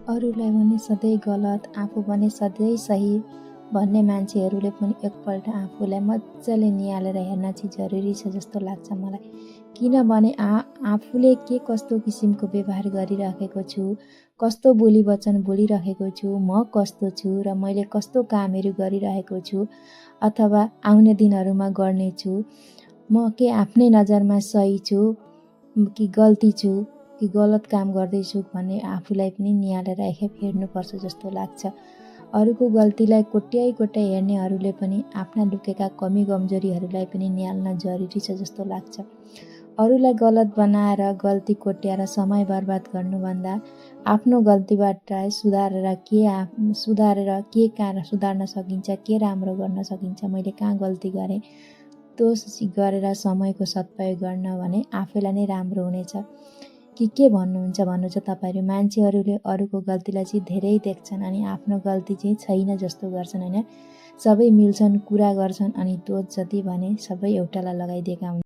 अरूलाई भने सधैँ गलत, आफू भने सधैँ सही भन्ने मान्छेहरूले पनि एकपल्ट आफूलाई मजाले निहालेर हेर्न चाहिँ जरुरी छ जस्तो लाग्छ मलाई। किनभने आफूले के कस्तो किसिमको व्यवहार गरिराखेको छु, कस्तो बोली वचन बोलिराखेको छु, म कस्तो छु र मैले कस्तो कामहरू गरिरहेको छु अथवा आउने दिनहरूमा गर्नेछु, म के आफ्नै नजरमा सही छु कि गल्ती छु कि गलत काम गर्दैछु भन्ने आफूलाई पनि निहालेर एकखेप हेर्नुपर्छ जस्तो लाग्छ। अरूको गल्तीलाई कोट्याइ हेर्नेहरूले पनि आफ्ना लुकेका कमी कमजोरीहरूलाई पनि निहाल्न जरुरी छ जस्तो लाग्छ। अरूलाई गलत बनाएर गल्ती कोट्याएर समय बर्बाद गर्नुभन्दा आफ्नो गल्तीबाट सुधारेर के कहाँ सुधार्न सकिन्छ, के राम्रो गर्न सकिन्छ, मैले कहाँ गल्ती गरेँ त्यो गरेर समयको सदुपयोग गर्न भने आफैलाई नै राम्रो हुनेछ। के भन्नुहुन्छ भन्नु छ तपाईहरु? मान्छेहरूले अरूको गल्तीलाई चाहिँ धेरै देख्छन् अनि आफ्नो गल्ती चाहिँ छैन जस्तो गर्छन् हैन। सबै मिल्छन्, कुरा गर्छन् अनि दोष जति भने सबै एउटालाई लगाइदिएका हुन्छन्।